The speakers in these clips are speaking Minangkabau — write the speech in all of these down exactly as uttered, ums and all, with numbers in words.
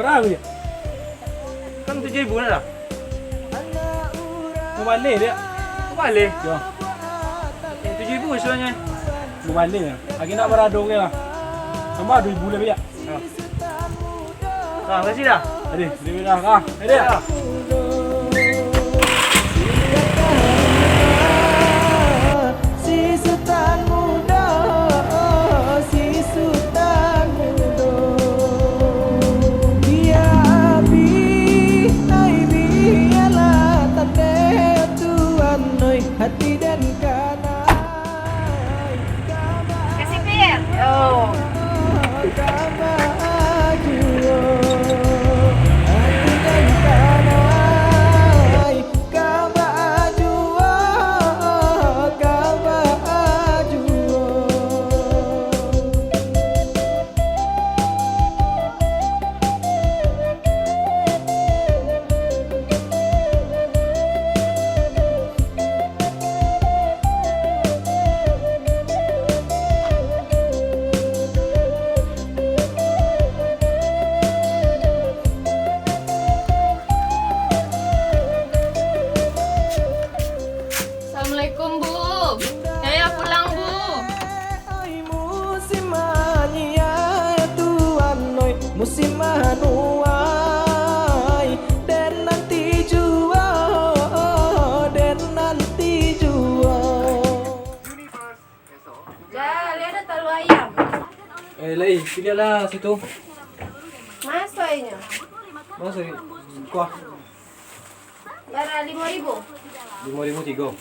Bara ko, Diak? Kan tujuah ribu lah. Mau baleh, Diak? Mau baleh? Yo. Eh, tujuah ribu sudah nyo. Mau baleh, Diak. Lagi nak bara duo kali lah. Tambah duo ribu lah, Diak. Yo. Ah, makasih, Da. Ade, duo ribu, Da. Ah, ade. Yo. Si Sutan mudo, si Sutan mudo. Biya abih, ai biyalah tandeh tuan noi, hati den kanai. Kasih pir. Yo. Assalamualaikum, Bu. Yaya pulang, Bu. Oi, musim manyia tuan oi, musim manuai, den nanti juo, den nanti juo. Ja, lai ado talua ayam? Eh, lai, piliahlah situ. Maso inyo? Maso, kuah. Bara limo ribu? Limo ribu tigo.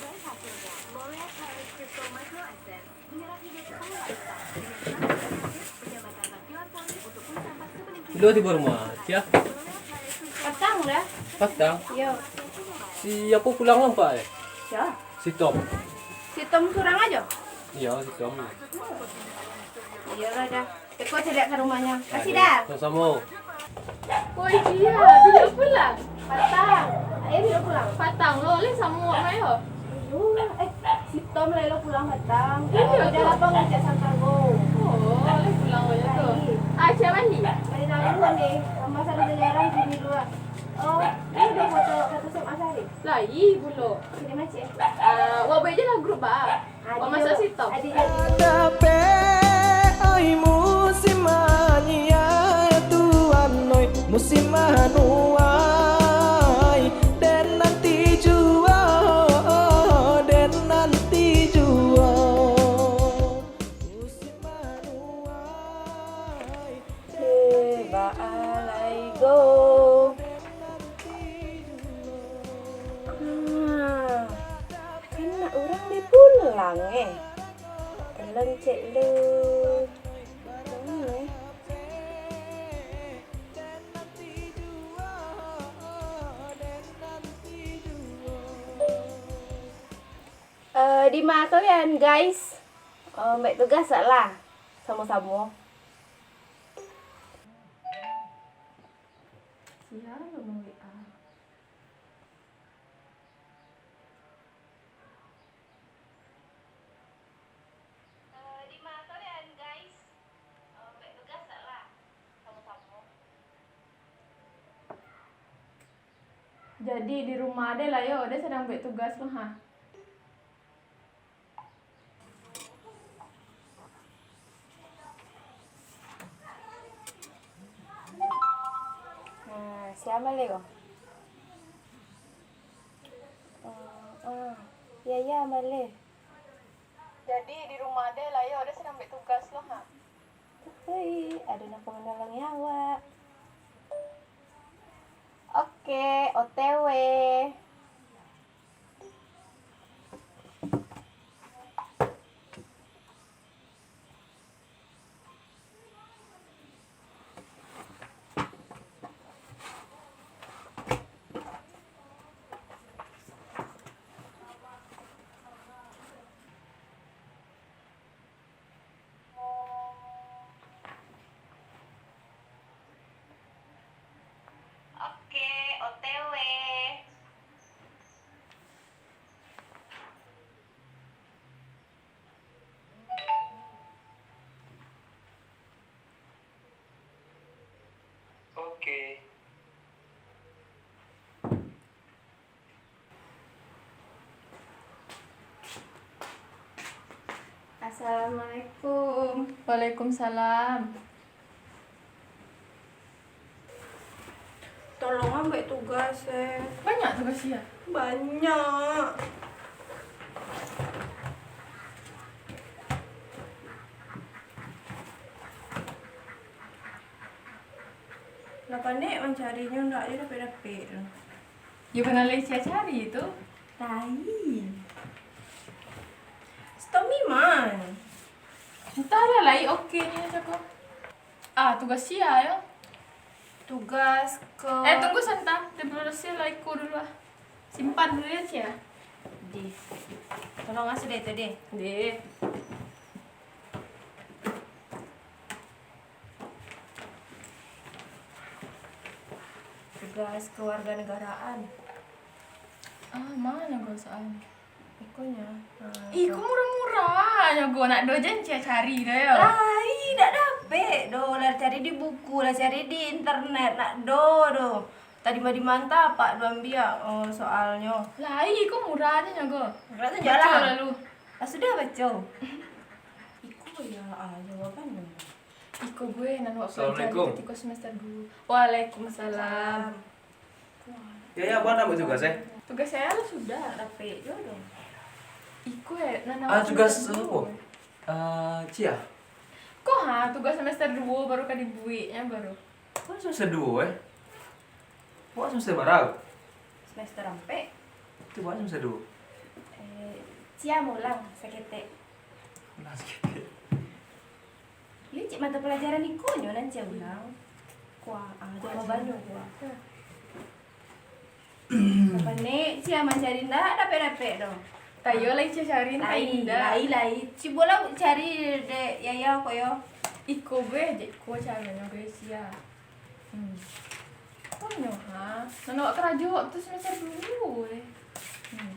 Lo tibo rumah, Cia? Patang lah. Patang? Iyo. Si Ako pulang lampak, eh? Sia? Si Tom. Si Tom surang ajo? Iyo, si Tom. Iyolah, Da. Teko caliak ka rumahnyo. Makasih, Da. Samo-samo. Oi, Cia, bilo pulang? Patang. Ayah bilo pulang? Patang lo, lai samo awak, Mayo. Aduh, eh, si Tom lai lo pulang patang. Iyo, udah tu. Lapang ngajak Santiago. Oh, lai pulang lo tu. Lai. Ah, Cia Mahi. Lai lalu ni, tambah satu miliaran di luar. Oh, ini udah foto satu sama Asari. Lai pulo. Sini macam. Ah, wak buek je lah grup ba. Wak masak situ. Tapi, oi, musim manyia tuan oi, musim manuai, den nanti juo, den nanti juo. Musim manuai. Eh, baa lai go. Ah, kan nak urang di pulang, eh. Tolong cek lu. Hmm, eh. Eh, di ma kalian, guys? Eh, ambiak tugas lah. Samo-samo. Sia lo ma-W A? Eh, di ma kalian, guys? Eh, ambiak tugas lah. Samo-samo. Jadi, di rumah ade lah yo, ade sadang ambiak tugas lo, ha. Nah, sia maleh ko? Oh, ah. Iya, iya, maleh. Jadi, di rumah ade lah yo, ade sadang ambiak tugas lo, ha. Hei, ado nan ka manolongi awak. Oke, O T W. Oke, O T W. Assalamualaikum. Waalaikumsalam. Tolong ambiak tugas, eh. Banyak tugas sia? Banyak. Lah pandai mancarinyo, ndak ado dapek-dapek tu. Yo, pernah lai sia cari tu? Lai. Stomi man. Entahlah, lai oke nyo cako. Ah, tugas sia yo. Tugas ke Eh, tunggu santa. Dia belum selesai, lah iko dulu ah. Simpan dulu ya, Cia. Deh. Tolong asuh deh tu, deh. Deh. Tugas kewarganegaraan. Ah, mana gua soalnya? Ikonyo. Ah, Ih, tu. Kok murah-murah nyo go, nak do jan Cia cari do yo. Lai, dak dapek do. Lah cari di buku, lah cari di internet, nak do do. Tadi mah di manta apak do ambiak, oh, soalnyo. Lai, kok murah nyo go. Gerak tu Baco jalan. Lalu. Lah sudah baco. Iko ya, ah, jawaban. Iko gue nan wak pelajari Assalamualaikum. Ketika semester dua. Waalaikumsalam. Ya, ya, abang nak buat tugas, eh? Tugas saya lah sudah, dapek jo doh. Iko eh, nan Ah, awak tugas semester apa? dua. Ah, Cia? Ko ha, tugas semester dua baru ka dibueknyo baru. Kok semester dua, eh? Kok semester bara? Semester ampek. Tu kok semester dua? Eh, Cia maulang saketek. Ulang saketek. Licik mata pelajaran iko nyo nan Cia ulang. Kuah, ah, jawaban nyo kuah. Apa nek Cia mancari ndak dapek-dapek doh. Tayo lai Cia cari, Lai, indak. Lai, lai. Cubolah cari dek Yaya ko yo. Iko gue, jek ko caronyo gue Cia. Hmm. Ko nyo ha. Nan awak karajo waktu semester dua eh. Hmm.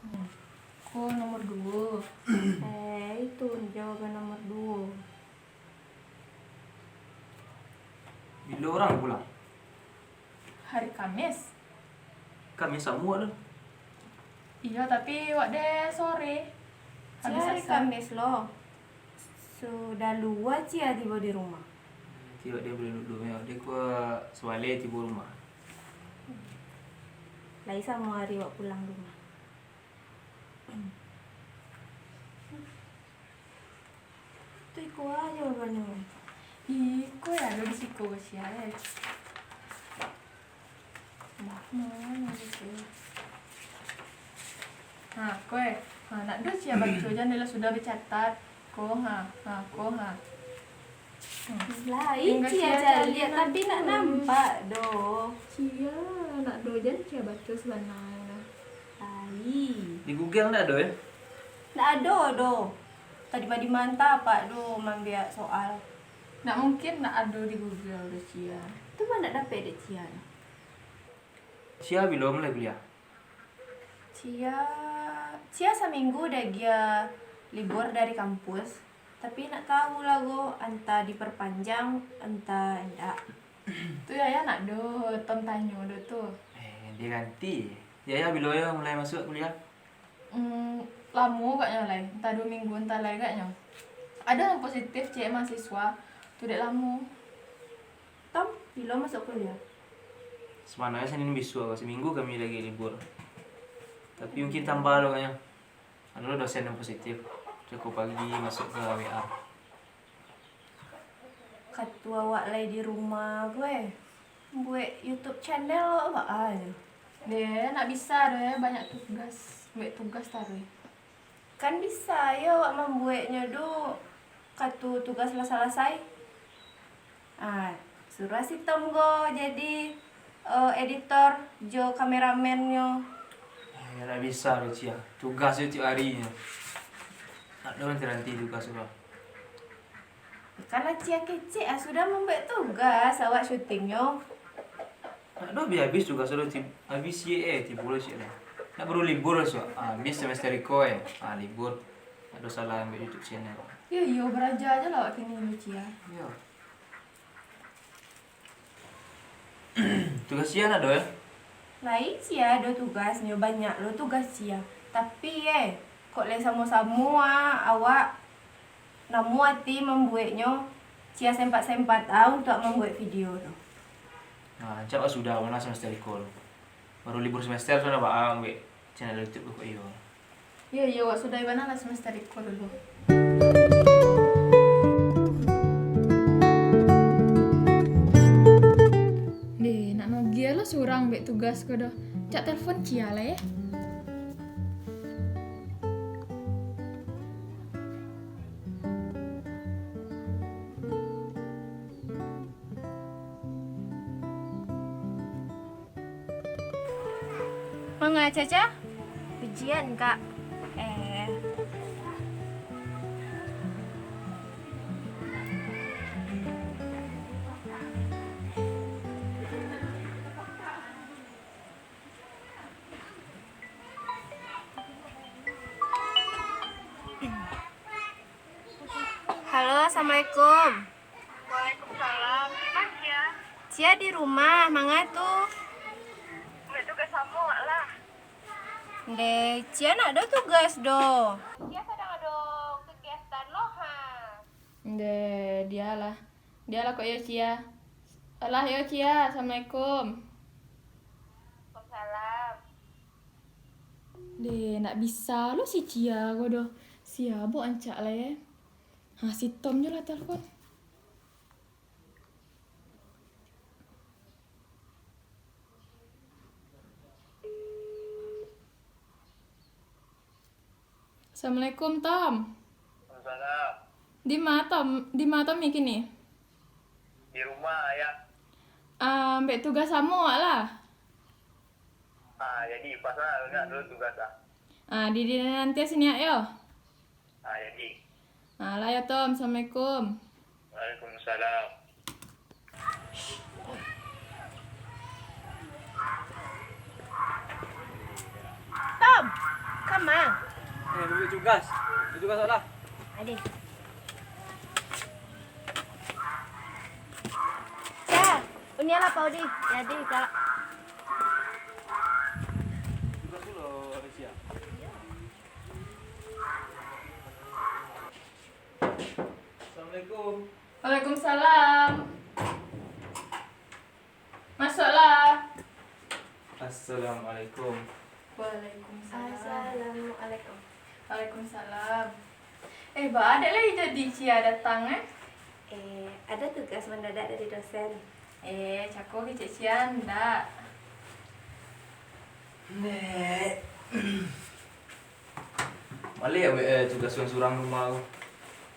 Hmm. Ko nomor dua. Eh, itu jawaban nomor dua. Bilo urang pulang? Hari Kamis. Kamis samo wak tu? Iyo, tapi wak de sore. Habis hari asar. Kamis lo. Sudah lua Cia tibo di rumah. Tibo dia boleh duduk, ya. Dia ko sualeh tibo rumah. Lai samo hari wak pulang rumah. Tu iko aja babanyo. Iko ya, ado di siko, kasian, eh. Nah, mana gitu. Ha, ko, eh. Ha, nak do Cia baco, jan lah sudah bacatat. Ko, ha, ha, ko, ha. Hmm. Lai, Tingga Cia Cia caliak, caliak tapi nak nanti. Nampak doh. Cia, nak do jan Cia baco sabananyo. Ai. Di Google ndak ado, yo? Ndak ado doh. Tadi mah di manta apak tu mambiak soal. Ndak mungkin ndak ado di Google tu, Cia. Tu mah ndak dapek dek Cia. Cia bilo mulai kuliah? Cia, Cia saminggu dah agiah libur dari kampus. Tapi ndak tahu lah go, antah diperpanjang, antah indak. Tu Yaya nak do, Tom tanyo do tu. Eh, diganti. Yaya bilo yo mulai masuk kuliah? Hmm, lamo agaknyo lai, antah duo minggu, antah lai agaknyo. Ado nan positif, ciek mahasiswa, tu dek lamo. Tom, bilo masuk kuliah? Sabananyo Senin bisuak, saminggu kami lagi libur. Tapi mungkin tambah lo agaknyo. Ado lo dosen nan positif, cukuik pagi masuk ka W A. Kato awak lai di rumah ko, eh. Buek YouTube channel awak aja. Deh, nak bisa doh, eh, banyak tugas. Buek tugas taruih. Kan bisa yo awak mambueknyo do, kato tugas lah salasai. Ah, suruah si Tom ko jadi, eh, editor jo kameramennyo. Eh, ndak bisa doh, Cia. Tugas yo tiok ari nyo. Ndak ado nanti-nanti tugas tu lah. Kan lah Cia kecek ah, sudah mambuek tugas awak syutingnyo. Ndak ado abih-abih tugas tu, Ci. Abih siek eh, tibo lo siek lah. Ndak baru libur lo siek. Ah, abih semester iko eh. Ah, libur. Ndak ado salah ambiak YouTube channel. Yo, yo, baraja aja lah awak kini dulu, Cia. Yo. Tugas Cia ndak ado, eh? Lai Cia ado tugasnyo, banyak lo tugas Cia. Tapi, eh, Kok lai samo-samo ah, awak namuah ati mambueknyo, sia sempat-sempat ah untuak mambuek video tu. Nah, rancak wak sudah, ma semester iko tu. Baru libur semester sudah baa mambuek channel YouTube tu kok iyo. Iyo, iyo, wak sudahi bana lah semester iko dulu. Deh, nak nogi lo surang buek tugas ko doh. Cak telepon Cia lah, eh. Manga, Caca? Ujian, Kak. Eh. Halo, assalamualaikum. Waalaikumsalam. Di ma Cia? Cia di rumah, manga tu? Buek tugas samo wak lah. Ndeh, Cia ndak ado tugas doh. Cia sadang ado kegiatan lo ha. Ndeh, dialah. Dialah kok yo Cia. Alah yo Cia, assalamualaikum. Waalaikumsalam. Deh, ndak bisa lo si Cia ko doh. Sibuk ancak lah, eh. Ha, si Tom jo lah telepon. Assalamualaikum, Tom. Waalaikumsalam. Di ma, Tom? Di ma Tom kini? Di rumah, ya. Ah, ambiak tugas samo awak lah. Ah, jadi pas lah, ingat dulu tugas ah. Ah, di, di nanti sini yo. Ah, jadi. Ah, lah yo, Tom. Assalamualaikum. Waalaikumsalam. Tom, kama? Eh, buek tugas. Buek tugas lah. Ade. Cah, uni lah, Pak Udi. Jadi, Kak. Tugas dulu, Sia. Assalamualaikum. Waalaikumsalam. Masuaklah. Assalamualaikum. Waalaikumsalam. Assalamualaikum. Waalaikumsalam. Eh, baa dek lai jadi Cia datang, eh? Eh, ado tugas mandadak dari dosen. Eh, cako kecek Cia ndak? Nek. Maleh awak, eh, tugas surang-surang rumah tu.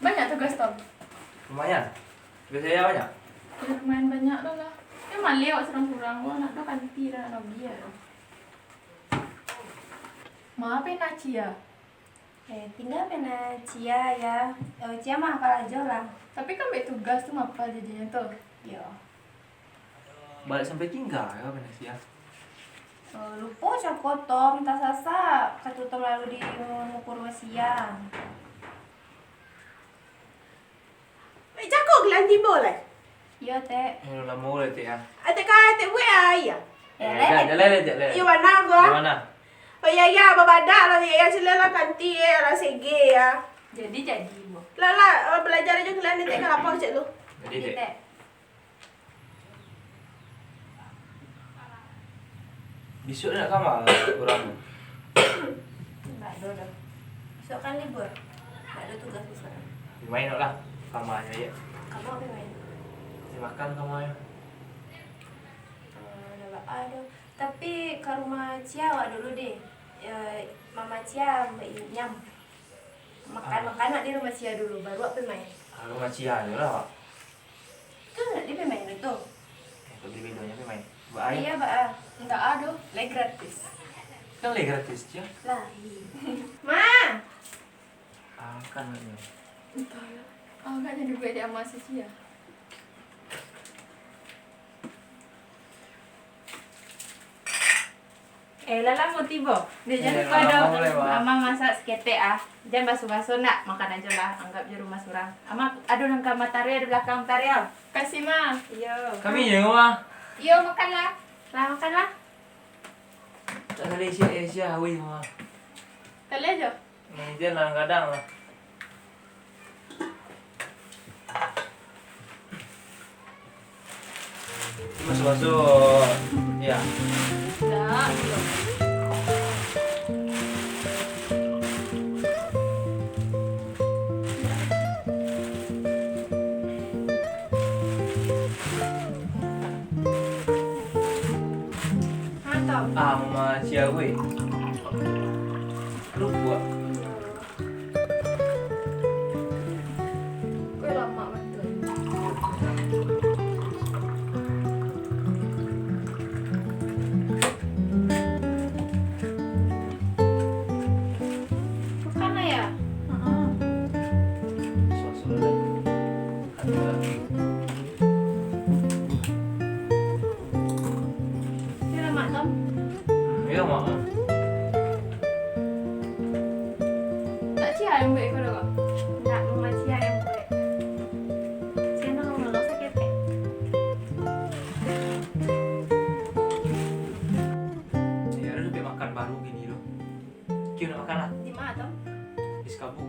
Banyak tugas, Tom? Lumayan. Tugas saya banyak? Ya, lumayan banyak lo lah. Ya, maleh awak surang-surang, awak nak do kanti dah, nak biar. Ma pena Cia? Eh, tingga pena Cia, ya. Eh, Cia mah hafal ajo lah. Tapi kan buek tugas tu, mapa jadinyo tu? Yo. Baliak sampai tingga ka pena Cia? Eh, lupo cako Tom, tasasak. Katu Tom lalu di muko rumah Cia. Eh, cako gelang tibo lai. Iyo, Tek. Eh, lamo lai, Tek, ah. Ah, Tek, ka Tek buek ai, ya? Eh, lai, lai, Tek. Lai, lai, Tek, lai. Iyo, bana ko, ah. Di ma? Oh, ya, ya, babadak lah, ya, ya, sila lah kanti, eh, lah sege, ya. Jadi, jadi, Bu. Lah, lah, eh, balajar ajo gelang ni, Tek, ka lapau cek lu. Jadi, Tek. Bisuak nak kama urang? Ndak ado doh. Bisuak kan libur. Ndak ado tugas bisuak. Pai main lah. Kama ajo, ya. Kama pai main? Pai makan kama ajo. Eh, ndak baa doh. Tapi ka rumah Cia awak dulu deh. Eh, mama Cia, Mbak Inyam. Makan, ah, makan awak di rumah Cia dulu, baru awak pai main. Ah, rumah Cia ajo lah, Wak. Tu ndak di pai main tu. Eh, kok beda-bedanya pai main? Baa ai? Iyo, baa. Ndak ado, lai gratis. Kan lai gratis, Cia? Lai. Ma! Ah, kan, Mak, yo. Entahlah. Ah, agaknyo dibuek dek ama si Cia. Eh, lah lamo tibo. Dek, jan lupo ado. Ama masak saketek ah. Jan baso-baso nak, makan ajo lah. Anggap jo rumah surang. Ama ado nan ka matari di balakang matari au. Kasih, Ma. Iyo. Kami je, Ma. Iyo, makanlah. Lah, makanlah. Tak salah isi air sia, haus, Ma. Kali ajo. Mangizian lah kadang lah. Masuk-masuk, ya. Dak, belum. Mantap. Ah, mama sia weh. Kerupuk. Kau lamak batul. Makan lah, ya? Heeh. Suah-suah lah. Ada. Iyo lah, Mak, Tom. Hmm, iyo, Mak. Tak cia yang buek ko doh, Kak? Ndak, mama cia yang buek. Cia nak ngomong saketek. Iyo, ado duduak makan baru kini tu. Kiyo nak makan lah. Di ma, Tom? Di Sekabu.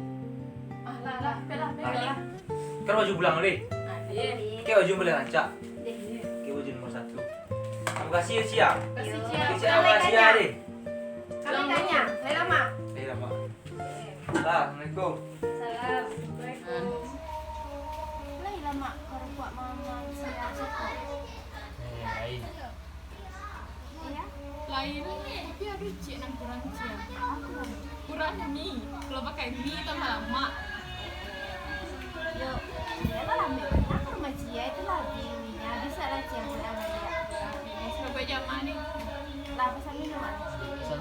Ah, lah, lah, pai lah, pai lah. Kan baju pulang deh. Ah, iyo. Kiyo baju boleh rancak. Iyo. Kiyo baju nomor satu. Makasih yo, Cia. Makasih, Cia. Yo, Cia, makasih yo deh. Kami tanya, lai lama? Lai lama. Lah, assalamualaikum. Salam. Waalaikumsalam. Lai lama karupuak mama saya cakap. Eh, lain. Lain, tapi ado ciek nan kurang, Cia. Kurang mi. Kalau pakai mi tambah lamak. Yo, iyo lah, mi. Aku rumah Cia itu lah, mi, mi-nya. Bisa lah, Cia, kurang banyak. Coba jama ni. Lah, pesan minum, ah. Pesan.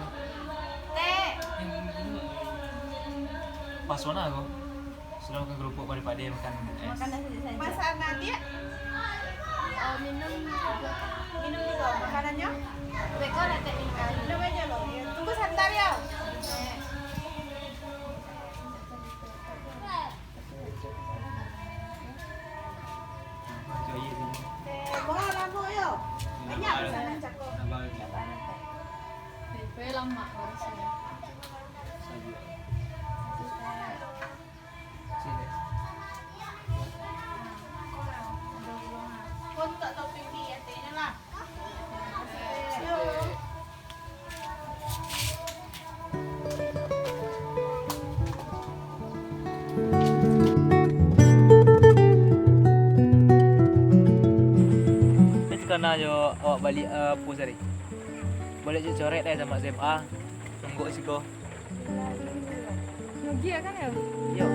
Teh. Pas mana aku? Sudah makan kerupuk, padi-padi makan es. Makan nasi saja. Masak nasi, ya? Eh, minum. Minum dulu makanannyo. Beko lah, Tek, minum. Minum aja lo. Tunggu sebentar, ya. Eh, bawa lamo, yo. Banyak pesanan cako. Beko lama baru sini. Sini. Kau tak tahu tinggi, ya, tehnya lah. Yo. Ni takana jo awak baliak, eh, post tadi. Baliak coret-coret, eh, tamat S M A. Tunggu siko. Rugi ya kan ya? Yo.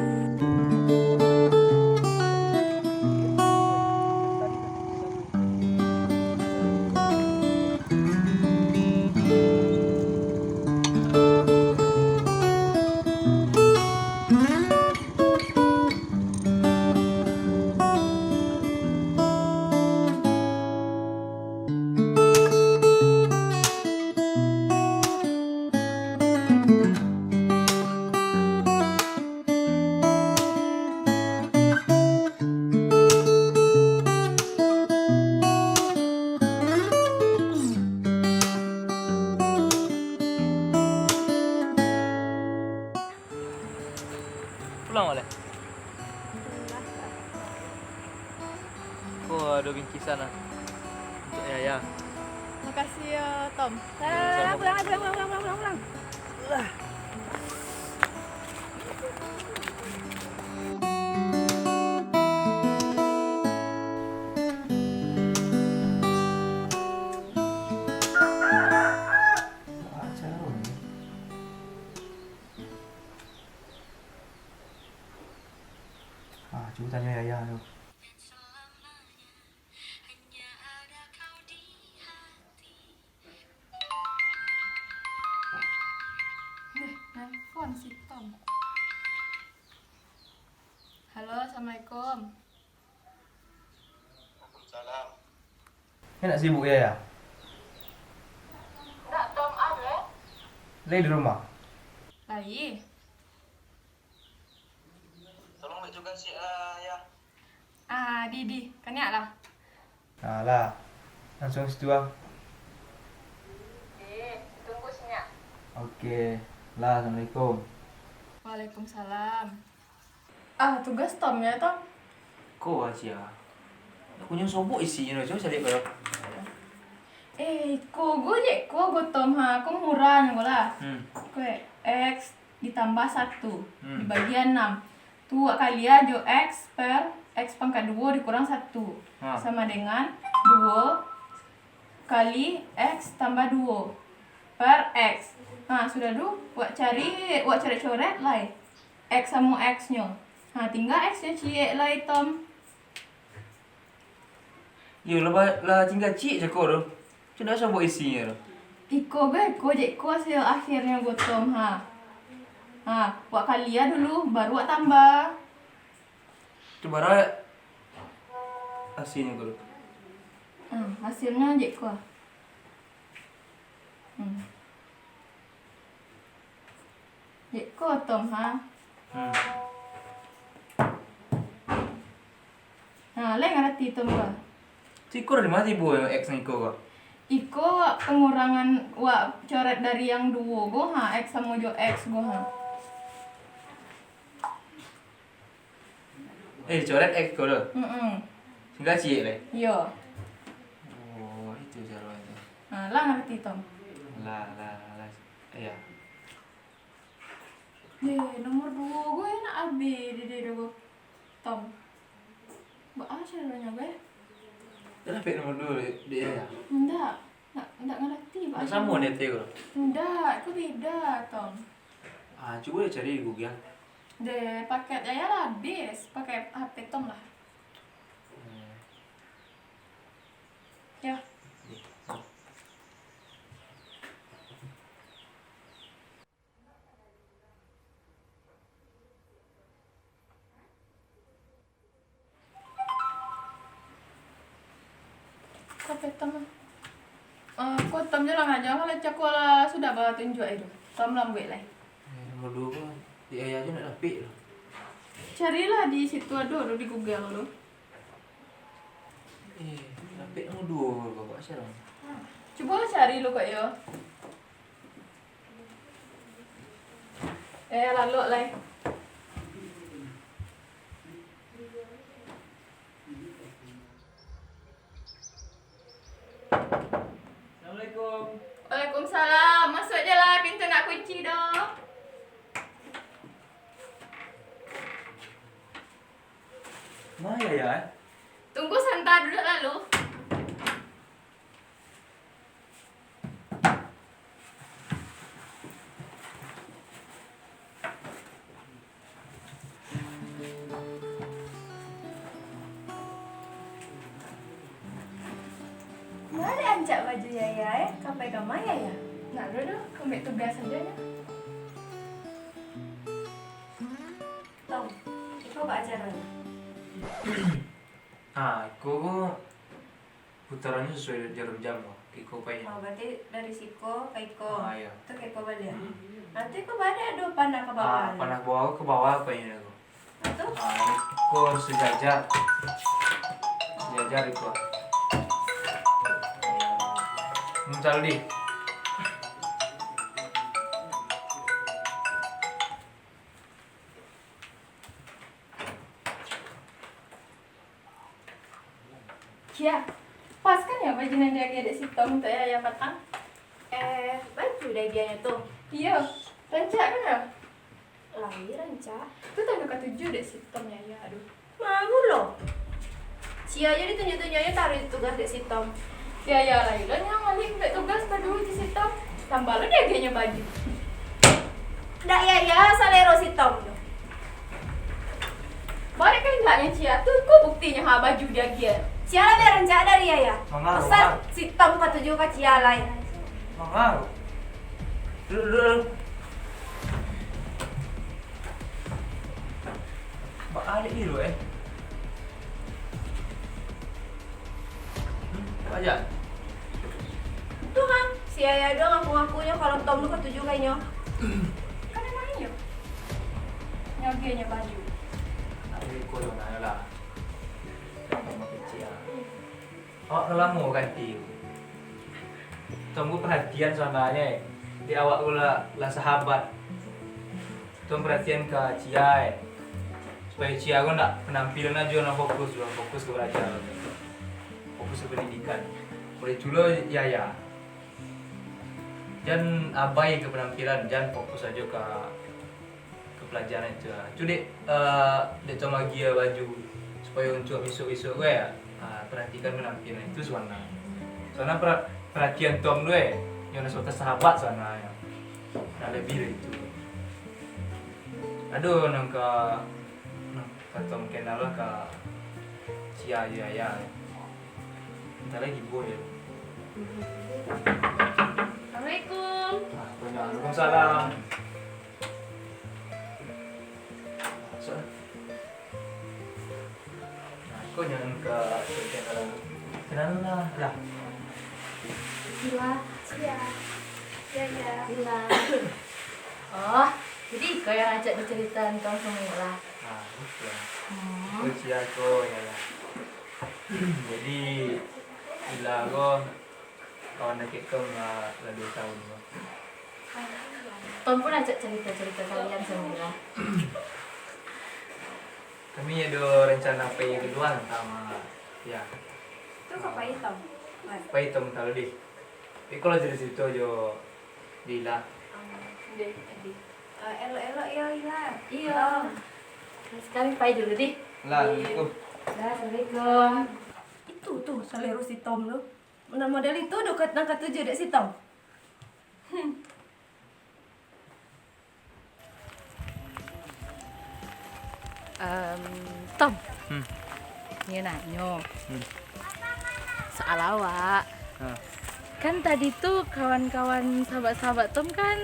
Pulang, Wak, lai? Ko ado bingkisan lah. Untuak Yaya. Makasih yo, Tom. Yo, lah, sama. Pulang, pulang, pulang. Lah. Ah, cubo tanyo Yaya tu. Deh, nelpon si Tom. Halo, assalamualaikum. Waalaikumsalam. Nyo nak sibuk, Yaya? Ndak, Tom, ado, eh? Lai di rumah? Lai. Tolong bek tugas, ah, Yaya. Ah, di, di, kaniak lah. Ah, lah. Langsuang situ, ah. Oke, ditunggu sinan. Oke. Lah, assalamualaikum. Waalaikumsalam. Ah, tugas Tom yo, Tom. Ko aja. Aku nyo sobok isinyo, coba cari ko. Eh, iko go je ko go Tom ha, ko murah nyo ko lah. Hmm. Ko X ditambah satu Hmm. dibagi anam. Tu wak kalia jo X per X pangkat duo dikurang satu Ha. sama dengan duo kali X tambah duo per X. Ha, sudah tu, wak cari, wak coret-coret lai X samo X nyo. Ha, tingga X nyo ciek lai, Tom. Iyo, lah ba-, lah tingga ciek cako tu. Cuma sobok isinyo tu. Iko be, ko je ko hasil akhirnyo go Tom, ha. Ha, wak kalia dulu, baru wak tambah. Tu bara hasilnyo ko tu? Hmm, hasilnyo je ko. Hmm. Je ko, Tom, ha. Hmm. Ha, lai ngarati, Tom, ko? Siko dari ma tibo X nan iko ko? Iko pangurangan wak coret dari yang duo ko, ha, X samo jo X ko, ha. Eh, coret X ko tu? Mm-mm. Tingga ciek lai? Iyo. Oh, itu caronyo. Ha, lah ngarati, Tom? Lah, lah, lah. Iyo. Deh, nomor duo ko yo nak abih di, di, di, Tom. Baa caronyo, Beh? Dah dapek nomor duo di, di, ya? Ndak. Ndak, ndak ngarati, baa caronyo. Ndak samo ni, Teh, ko? Ndak, ko beda, Tom. Ah, cubo cari di Google. Deh, paket Yaya lah abih, pakai H P Tom lah. Hmm. Yo. Ko Tom? Eh, ko Tom je lah, jangan lah cako lah, sudah batunjuak itu. Tom lambuik lai. Eh, nomor duo ko, di Yaya je nak dapek tu. Carilah di situ, ado tu di Google tu. Eh, dapek nomor duo ko, Kak, siapa? Cubolah cari lu, Kak, yo. Eh, lalok lai. Assalamualaikum. Waalaikumsalam. Masuak je lah, pintu ndak kunci doh. Ma Yaya, eh? Tunggu sabanta, duduak lalu. Ma dek rancak baju Yaya, eh? Ka pai ka ma Yaya? Ndak ado doh, ka ambiak tugas sajo nyo. Tom, iko baa caronyo? Ah, iko ko putarannyo sasuai jarum jam ko, iko painyo. Oh, berarti dari siko ka iko. Ah, iyo. Tu ka iko baliak. Hmm. Nanti ko baliak ado panah ka bawah. Ah, panah ka bawah, ka bawah painyo ko. Nah, tu? Ah, iko sajajar. Sajajar iko. Hmm, taruih di. Cia, pas kan yo baju nan diagiah dek si Tom untuak Yaya patang? Eh, baju diagiahnyo tu? Iyo, rancak kan yo? Lai rancak. Tu tando katuju dek si Tom, Yaya, aduh. Malu lo. Cia jo ditunjuak-tunjuaknyo taruih tugas dek si Tom. Si Yaya lai lo nyo maliak ambiak tugas baduo jo si Tom. Tambah lo diagiahnyo baju. Ndak Yaya salero si Tom tu. Baa dek kahendaknyo cia tu, ko buktinyo ha baju diagiah. Cia labiah rancak dari Yaya. Manga, Masa manga. Si Tom katuju ka cia lai. Manga. Duduak, duduak, duduak. Baa dek gilo, eh? Hmm, aja. Tu ha, si Yaya do ngaku-ngakunyo kalau Tom tu katuju ka inyo. Kan emang iyo. Nyo agiahnyo baju. Tapi ko tu nyo lah. Awak tu lamo ganti. Tom ko perhatian sabananyo, eh. Di awak ko lah, lah sahabat. Tolong perhatian ka Cia, eh. Supaya Cia ko ndak penampilan ajo nan fokus, jo fokus ka belajar. Fokus ka pendidikan. Boleh culo, ya, ya. Jan abai ka penampilan, jan fokus ajo ka, ka pelajaran itu. Cudek, eh, dek Tom agiah baju, supaya untuak besok-besok ko, ya. Ah, perhatikan penampilan itu, Suana. Suana, per-, perhatian Tom tu, eh. Yang nak sahabat Suana, ya. Nah, lebih dari itu. Aduh, nan ka, nan ka Tom kenal lah ka Cia, ya, ya. Bentar lagi, boy, ya. Assalamualaikum. Ah, Waalaikumsalam. Masuk lah. Nah, ko nyo ka caliak dalam. Kenalan lah, lah. Ila. Cia. Ya, ya. Ila. Oh, jadi iko yang rancak dicaritaan Tom samo Ila. Nah, itu. Hmm. Itu Cia ko, ya lah. Jadi, Ila ko kawan dakek Tom lah, lah duo tahun ko. Tom pun acok carito-carito kalian samo Ila. Kami ado rencana pai kalua samo, ya. Tu ka pai Tom? Pai Tom tadi. Tapi kalau carito-carito jo Ila. Deh, deh. Eh, elok-elok yo, Ila. Iyo. Tom. Sakali pai dulu, deh. Lah, assalamualaikum. Lah, assalamualaikum. Itu tu salero si Tom tu. Model-model itu doh kat-, nan katuju dek si Tom. Hmm. Em, Tom. Hmm. Nio nanyo. Hmm. Soal awak. Ha. Kan tadi tu kawan-kawan sahabat-sahabat Tom kan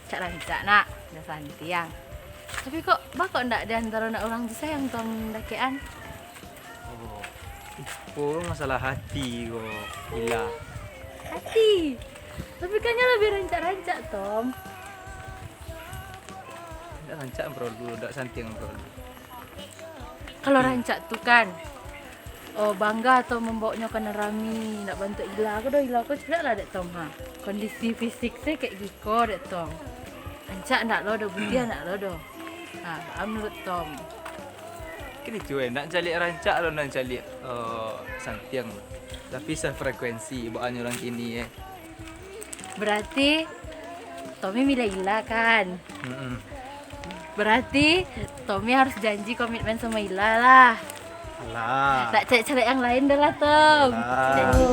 rancak-rancak nak, dah santiang. Tapi kok, baa kok ndak di antaro nak urang tu sa yang Tom dakekan? Oh, iko masalah hati ko, Ila. Hati? Tapi kan nyo labiah rancak-rancak, Tom. Ndak rancak perlu, ndak santiang perlu. Kalau rancak tu kan, oh, bangga Tom mambawonyo ka nan rami, ndak bantuak Ila ko doh, Ila ko caliak lah dek Tom, ha. Kondisi fisik se kek giko dek Tom. Rancak ndak lo doh, budiah ndak lo doh. Ha, baa menurut Tom? Kini cuy, ndak caliak rancak lo, ndak caliak, eh, santiang lo. Tapi sefrekuensi, baanyo urang kini, eh. Berarti Tommy milih Ila kan? Mm-mm. Berarti Tommy harus janji komitmen sama Ila lah. Alah. Tak cari-cari yang lain dah lah, Tom. Alah. Janji.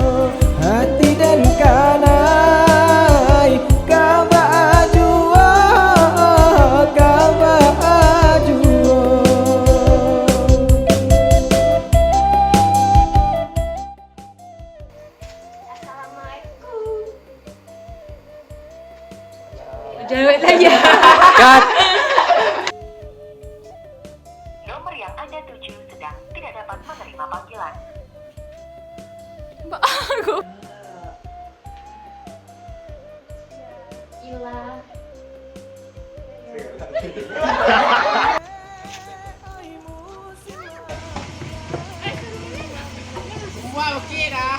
Hati den kanai, ka baa juo, ka baa juo. Assalamualaikum. Jawab lah ya. Cut. Nomor yang Anda tuju sedang tidak dapat menerima panggilan. Mbak, aku. Ila. Wah, oke dah.